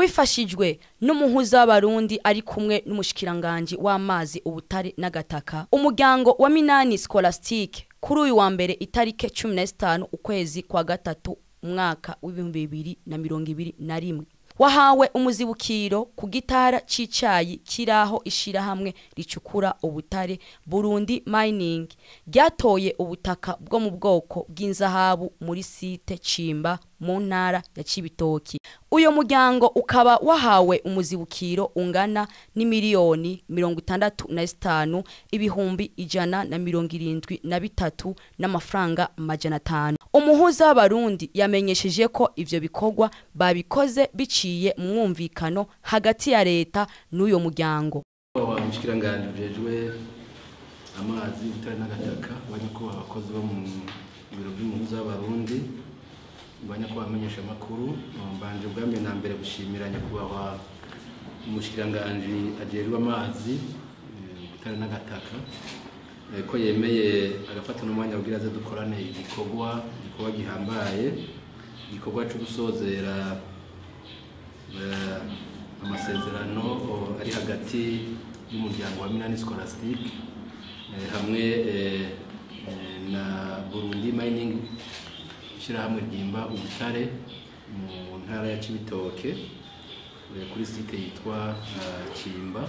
Ubifashijwe n'umuhuza w'Abarundi ari kumwe n'umushikiranganje w'amazi, ubutare n'agataka, umuryango wa Minani Scholastique, kuri uyu wa mbere itarike 15 ukwezi kwa gatatu umwaka w'2021, wahawe umuzibukiro ku gitara c'icayi kiraho ishirahamwe ricukura ubutare Burundi Mining ryatoye ubutaka bwo mu bwoko bw'inzahabu muri site Cimba mu ntara ya Cibitoki. Uyo muryango ukaba wahawe umuzibukiro ungana n'imiliyoni 65 173 n'amafaranga 500. Umuhuza w'Abarundi yamenyesheje ko ivyo bikorwa babikoze biciye mu mwumvikano hagati ya leta n'uyo muryango. Umushikiranganji ujejwe amazi, ubutare n'agataka, banyakubahwa abakozi bo mu biro by'umuhuza w'Abarundi, banyakubahwa abamenyeshamakuru, mbanje bwa mbere na mbere gushimira nyakubahwa umushikiranganji ajejwe amazi, ubutare n'agataka, ko yemeye agafata n'umwanya kugira aze dukorane igikorwa gihambaye, igikorwa cyo gusozera amasezerano ari hagati y'umuryango wa Minani Scholastique hamwe na Burundi Mining, ishyirahamwe ryimba ubutare mu ntara ya Cibitoke kuri site yitwa Cimba.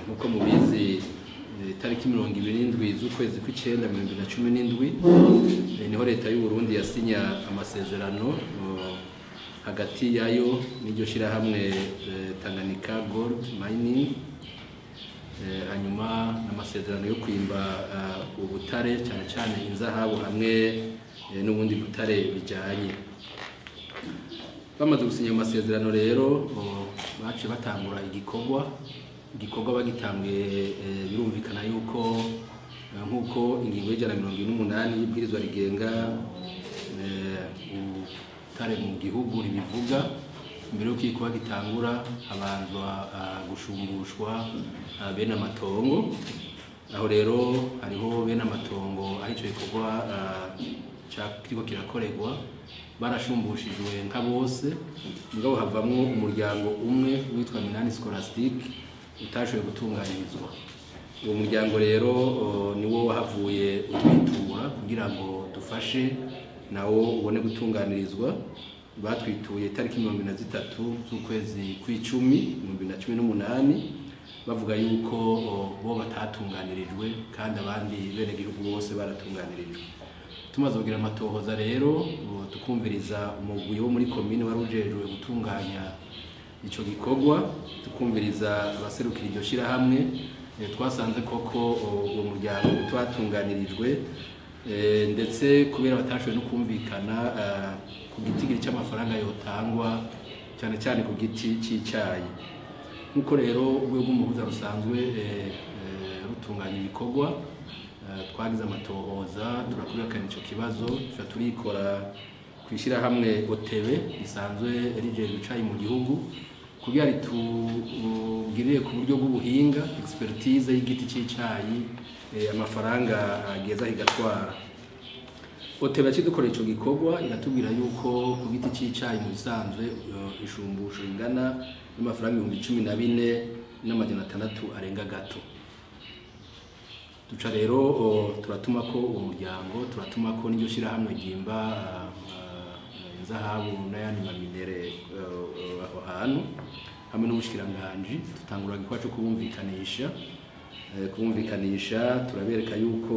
Nkuko mubizi, itariki 27 z'ukwezi kw'icenda 2017 niho leta y'u Burundi yasinya amasezerano hagati yayo n'iryo shirahamwe Tanganyika Gold Mining, hanyuma amasezerano yo kwimba ubutare, cyane cyane inzahabu hamwe n'ubundi butare bijanye. Bamaze gusinya amasezerano rero, baciye batangura igikorwa. Bagitanguye, birumvikana yuko nkuko ingingo y'148 y'ibwirizwa rigenga ubutare mu gihugu ribivuga, mbere y'uko igikorwa gitangura habanzwa gushumbushwa bene amatongo. Aho rero hariho bene amatongo aho ico gikorwa kiriko kirakorerwa barashumbushijwe nka bose, mugabo havamwo umuryango umwe witwa Minani Scholastique utashoboye gutunganirizwa. Uwo muryango rero niwo wahavuye utwitura kugira ngo dufashe nawo ubone gutunganirizwa. Batwituye itariki 23 z'ukwezi kw'icumi 2018, bavuga yuko bo batatunganirijwe kandi abandi bene gihugu bose baratunganirijwe. Tumaze kugira amatohoza rero, tukumviriza umugwi wo muri komine wari ujejwe gutunganya ico gikorwa, tukumviriza abaserukira iryo shirahamwe, twasanze koko uwo muryango twatunganirijwe, ndetse kubera batashoboye no kumvikana ku gitigiri cy'amafaranga yotangwa, cyane cyane ku giti c'icayi. Nkuko rero urwego rw'umuhuza rusanzwe rutunganya ibikorwa, twagize amatohoza turakurikirana ico kibazo, tuca turikora kw'ishirahamwe OTB risanzwe rijejwe icayi mu gihugu kugira ritugirire ku buryo bw'ubuhinga expertise y'igiti c'icayi, amafaranga ageza higatwara. OTB yacidukorera ico gikorwa, iratubwira yuko ku giti c'icayi mu bisanzwe ishumbusho ingana n'amafaranga 14,600 arenga gato. Duca rero turatuma ko uwo muryango, turatuma ko n'iryo shirahamwe ryimba inzahabu n'ayandi maminere aho hantu, hamwe n'ubushikiranganji, tutangura igikorwa cyo kubumvikanisha. Turabereka yuko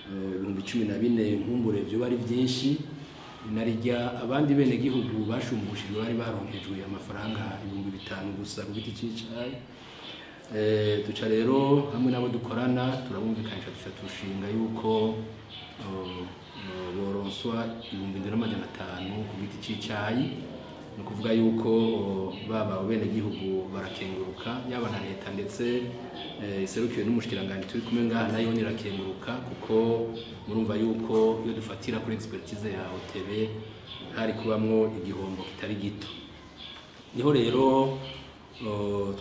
14,000 nkumbure vyo bari vyinshi, narijya abandi bene gihugu bashumbushijwe bari baronkejwe amafaranga 5,000 gusa ku giti c'icayi. Duca rero hamwe nabo dukorana turabumvikanisha, duca tushinga yuko boronswa 7,500 ku giti c'icayi. Ni ukuvuga yuko baba bene gihugu barakenguruka, yaba na leta ndetse iserukiwe n'umushikiranganje turi kumwe ngaha nayo irakenguruka, kuko murumva yuko iyo dufatira kuri expertise ya OTB hari kubamwo igihombo kitari gito. Niho rero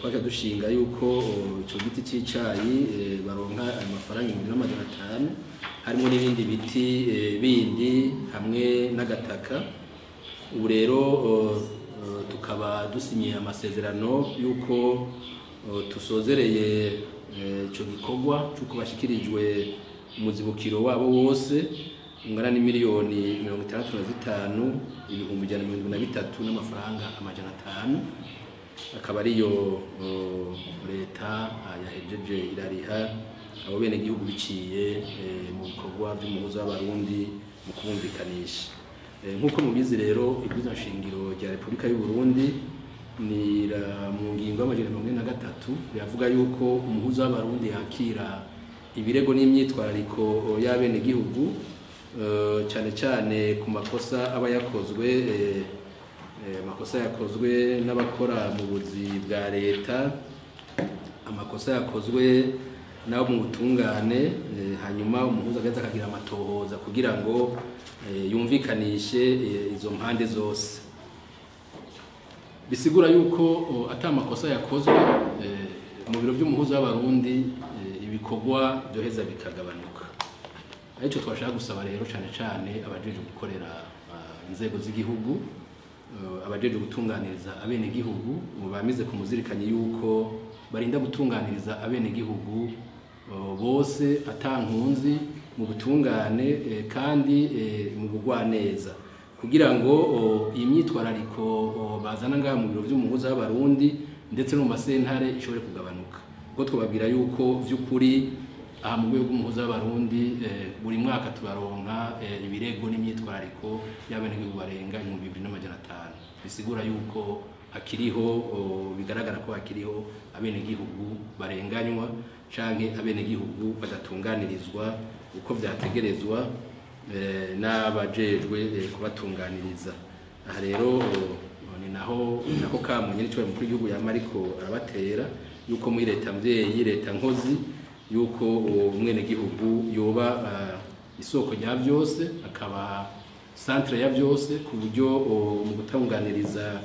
twaje dushinga yuko ico giti c'icayi baronka amafaranga 1,500, harimo n'ibindi biti bindi hamwe n'agataka. Ubu rero tukaba dusinyiye amasezerano yuko tusozereye ico gikorwa c'uko bashikirijwe umuzibukiro wabo wose ungana n'imiliyoni 65 173 n'amafaranga 500, akaba ariyo leta yahejeje irariha abo bene gihugu biciye mu bikorwa by'umuhuza w'Abarundi mu kubumvikanisha. Nk'uko mubizi rero, ibwirizwa nshingiro rya Repubulika y'u Burundi ni mu ngingo y'amajana 43 biravuga yuko umuhuza w'Abarundi yakira ibirego n'imyitwarariko y'abene gihugu, cyane cyane ku makosa aba yakozwe, amakosa yakozwe n'abakora mu buzi bwa leta, amakosa yakozwe nabo mu butungane, hanyuma umuhuza agaheza akagira amatohoza kugira ngo yumvikanishe izo mpande zose. Bisigura yuko ata makosa yakozwe mu biro by'umuhuza w'Abarundi, ibikorwa byoheza bikagabanuka. Aricyo twashaka gusaba rero cyane cyane abajeje gukorera inzego z'igihugu, abajeje gutunganiriza abene gihugu, bamize kumuzirikanye yuko barinda gutunganiriza abene gihugu bose atankunzi mu butungane kandi mu bugwaneza, kugira ngo imyitwarariko bazana ngaha mu biro by'umuhuza w'Abarundi ndetse no mu masentare ishobore kugabanuka. Kuko twababwira yuko vy'ukuri aha mu rwego rw'umuhuza w'Abarundi buri mwaka tubaronka ibirego n'imyitwarariko y'abenegihugu barenga 2500. Bisigura yuko hakiriho, bigaragara ko hakiriho abenegihugu barenganywa canke abenegihugu badatunganirizwa uko vyategerezwa n'abajejwe kubatunganiriza. Aha rero ni naho nako kamunye nico mukuru w'igihugu yama ariko arabatera yuko muri leta mvyeyi, leta nkozi, yuko umwenegihugu yoba isoko rya vyose, akaba centre ya vyose, ku buryo mu gutunganiriza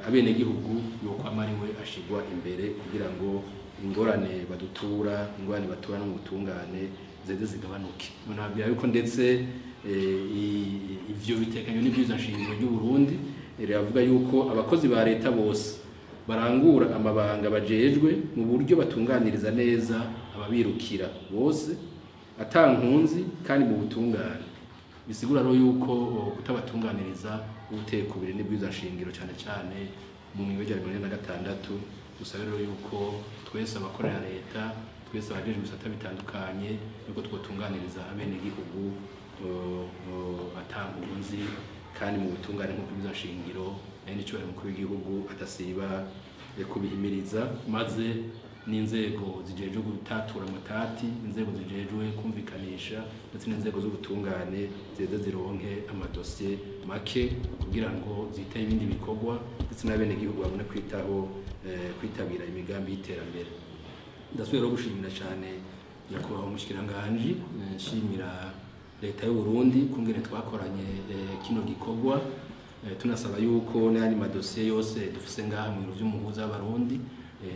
abenegihugu yuko amariwe ashigwa imbere, kugira ngo ingorane badutura, ingorane batura no mutungane zeze zigabanuke. Nababwira yuko ndetse ivyo bitekanywe n'ibwirizwa nshingiro ry'u Burundi riravuga yuko abakozi ba leta bose barangura amabanga bajejwe mu buryo batunganiriza neza ababirukira bose atankunzi kandi mu butungane. Bisigura rero yuko kutabatunganiriza ubutekubiri n'ibwirizwa nshingiro cyane cyane mu ngingo ya 46. Gusa rero yuko twese abakorera leta, twese abajeje ibisata bitandukanye, yuko twotunganiriza abene gihugu atankunzi kandi mu butungane nk'uko ibwirizwa nshingiro nayo n'icubahiro mukuru w'igihugu adasiba kubihimiriza, maze n'inzego zijejwe gutatura amatati, inzego zijejwe kumvikanisha ndetse n'inzego z'ubutungane zeze zironke amadosiye make kugira ngo zite ibindi bikorwa ndetse n'abenegihugu babone kwitaho kwitabira imigambi y'iterambere. Ndasubira rero gushimira cyane nyakubahwa umushikiranganji, nshimira leta y'u Burundi kungene twakoranye kino gikorwa, tunasaba yuko n'ayandi madosiye yose dufise ngaha mu biro vy'umuhuza w'Abarundi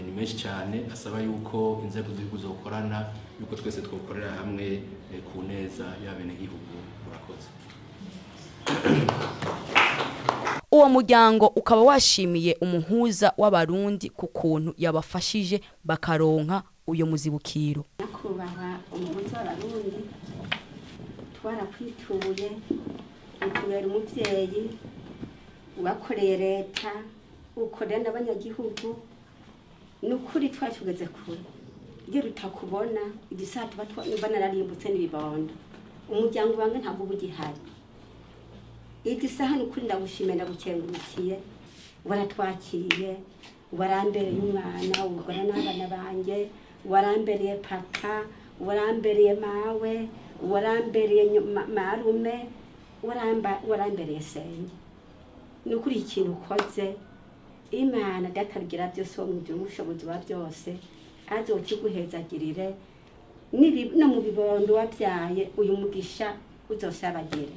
ni menshi cyane, asaba yuko inzego z'igihugu zokorana, yuko twese twokorera hamwe ku neza y'abenegihugu. Murakoze. Uwo muryango ukaba washimiye umuhuza w'Abarundi ku kuntu yabafashije bakaronka uyo muzibukiro. Nyakubahwa umuhuza w'Abarundi, twarakwituye, utubera umuvyeyi, wakoreye leta, ukorera n'abanyagihugu. Ni ukuri twari tugeze kure, iyo rutakubona igisaha tuba twumva nararimbutse n'ibibondo, umuryango wanjye ntabwo uba ugihari. Igisaha ni ukuri ndagushimiye, ndagukengurukiye, waratwakiriye, warambereye umwana, ugora n'abana banjye, warambereye papa, warambereye mawe, warambereye marume, warambereye senge. Ni ukuri ikintu ukoze, Imana databigira byose, wo mu ijuru umushobozi wa byose azokiguhezagirire, no mu bibondo wabyaye uyu mugisha uzosabagire.